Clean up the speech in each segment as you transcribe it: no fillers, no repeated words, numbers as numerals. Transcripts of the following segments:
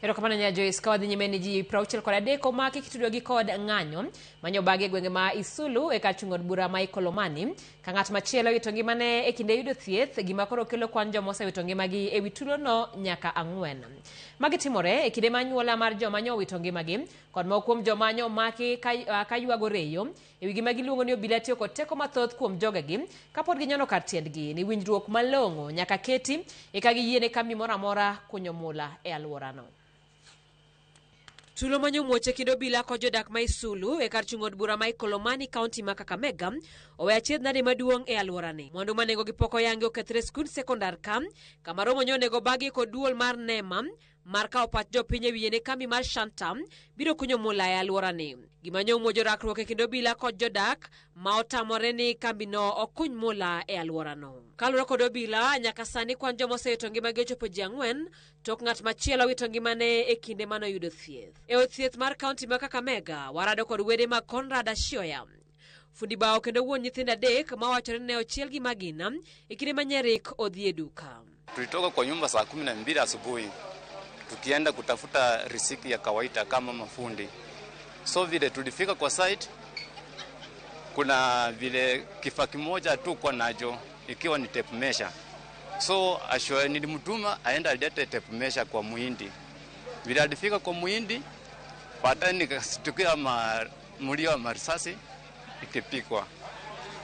Erokamano nya Joyce, ka wadhi nyime ni ji 63 omaki kitudogi kod ng'anyo manyobagi e gwenge ma Isulu e kar chung' od bura ma Ikolomani ka ng'at machielo owito ngimane e kinde yudo thieth, gima koro kelo kwan joma osewito ngimagi e wi tulono nyaka 4. Magi timore e kinde ma anyuola mar joma nyo owito ngimagi kod moko kuom joma nyo omaki ka ywago reyo e wi gima giluongo ni obila tiyo kod teko mathoth kuom jogegi kapod ginyono kar tiendgi ni winjruok malong'o nyaka keti eka giyiene kambi moro amora kunyo mula e alworano. Tulo manyo muoch e kind obila kod jodak ma Isulu e kar chung' od bura ma Ikolomani, kaunti ma Kakamega, oweyo achiedh nade maduong' e alworani. Mwandu ma nengogi pok oyangi okethre skund sekondar ka, kama romo nyo onego bagi kod duol mar NEMA mar kawo pach jopiny e wiye ne kambi mar Shantam biro kunyo mula e alworani. Gima nyo omuojo rakruok e kind obila kod jodak ma otamore ni kambino okuny mula e alworano. Kaluwore kod obila, nyaka sani kwan joma osewito ngimagi ochopo ji 4 tok ng'at machielo wito ngimane e kinde mane oyudo thieth. E od thieth mar kaunti ma Kakamega, warado kod wede mag Conrad Ashioya, fundi bao kendo wuon nyithindo 3 mawachore ni ne ochiel gi magina e kinde ma Nyerik odhi e duka. Tulitoka kwa nyumba saa 12 asubuhi tukienda kutafuta riziki ya kawaida kama mafundi. So vile tulifika kwa site, kuna vile kifaa kimoja tu kwa nacho ikiwa ni tape measure. So ashwa nilimtuma aenda alete tape measure kwa muhindi. Vile alifika kwa muhindi, baadaye nikashtukia mlio wa marisasi ikipikwa.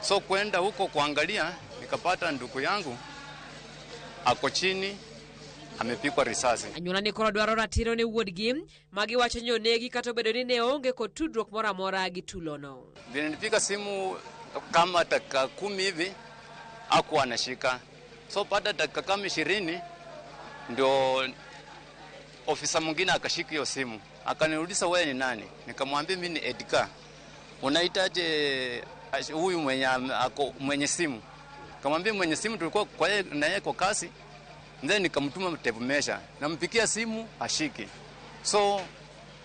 So kwenda huko kuangalia, nikapata ndugu yangu ako chini amepikwa risasi. Anyuola ni koro dwaro ratiro ne wuodgi ma giwacho ni onegi kata obedo ni ne onge kod tudruok moro amora gi tulono. Vile nilipiga simu kama dakika 10 hivi hakuwa anashika. So baada ya dakika kama 20 ndio ofisa mwingine akashika hiyo simu. Akaniuliza wewe ni nani? Nikamwambia mimi ni Edgar. Unahitaji huyu mwenye ako mwenye simu? Nikamwambia mwenye simu tulikuwa kwa yeye na yeye kwa kazi. Then nikamtuma tape measure. Nampigia simu ashiki. So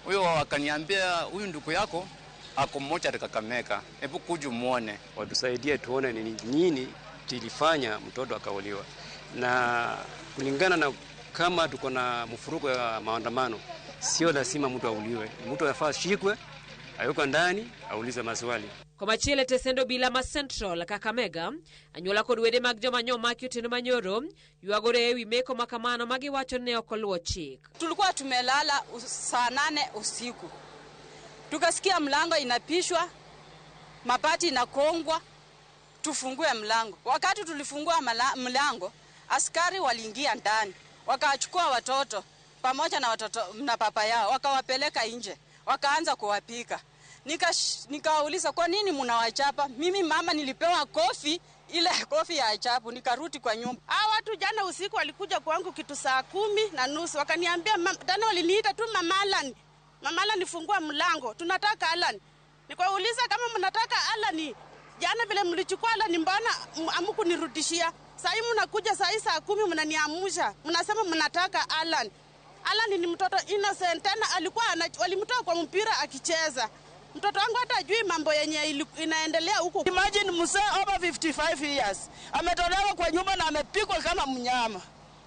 huyo akaniambia huyu ndugu yako ako mmoja Kakamega. Hebu kuja muone. Watusaidie tuone ni nini kilifanya mtoto akauliwa. Na kulingana na kama tuko na mfuruko ya maandamano, sio lazima mtu auliwe. Mtu anafaa ashikwe, awekwe ndani, aulize maswali. Komachielo e tesend obila ma Central Kakamega, anyuola kod wede mag joma nyo omaki otieno manyoro ywagore ewi meko ma kamano ma giwacho ni ne ok oluwo chik. Tulikuwa tumelala saa 8 usiku. Tukasikia mlango inapishwa, mabati inakongwa, tufungue mlango. Wakati tulifungua mlango, askari waliingia ndani, wakachukua watoto pamoja na watoto na papa yao, wakawapeleka nje, wakaanza kuwapika. Nikawauliza kwa nini mnawachapa? Mimi mama nilipewa kofi, ile kofi ya ajabu, nikarudi kwa nyumba. Hao watu jana usiku walikuja kwangu kitu saa 10:30, wakaniambia, tena waliniita tu Mama Alan. Mama Alan, fungua mlango, tunataka Alan. Nikawauliza kama mnataka Alan, jana vile mlichukua Alan mbona hamkunirudishia? Saa hii mnakuja saa hii saa 10 mnaniamsha, mnasema mnataka Alan. Alan ni mtoto innocent, tena walimtoa kwa mpira akicheza. Mtoto wangu hata hajui mambo yenye inaendelea huko. Imagine mzee over 55 years ametolewa kwa nyumba na amepigwa kama mnyama.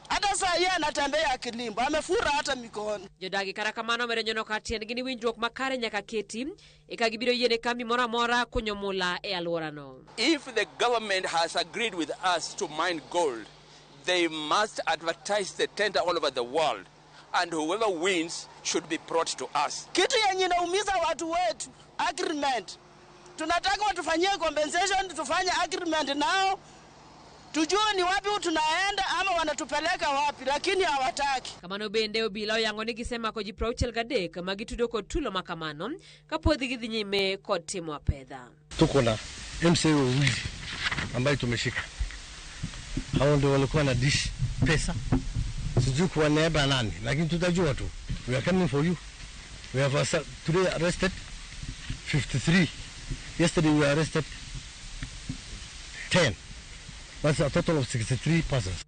Hata saa hii anatembea akilimbo, amefura hata mikono. Jodagi kata kamano omedo nyono kar tiendgi ni winjruok makare nyaka keti eka gibiro yiene kambi moro amora kunyo mula e alworano. If the government has agreed with us to mine gold, they must advertise the tender all over the world, and whoever wins should be brought to us. Kitu yenye inaumiza watu wetu, agreement. Tunataka watufanyie compensation, tufanye agreement nao, tujue ni wapi tunaenda ama wanatupeleka wapi, lakini hawataki. Kamano bende obila oyango ni gisemako ji 63 ma gitudo kod tulo ma kamano kapod gidhi nyime kod timo apedha. Tuko na MCA wawili ambaye tumeshika. Hao ndio walikuwa na dish pesa. Sijui kwa niaba nani, lakini tutajua tu. We are coming for you. We have today arrested 53. Yesterday we arrested 10. That's a total of 63 persons.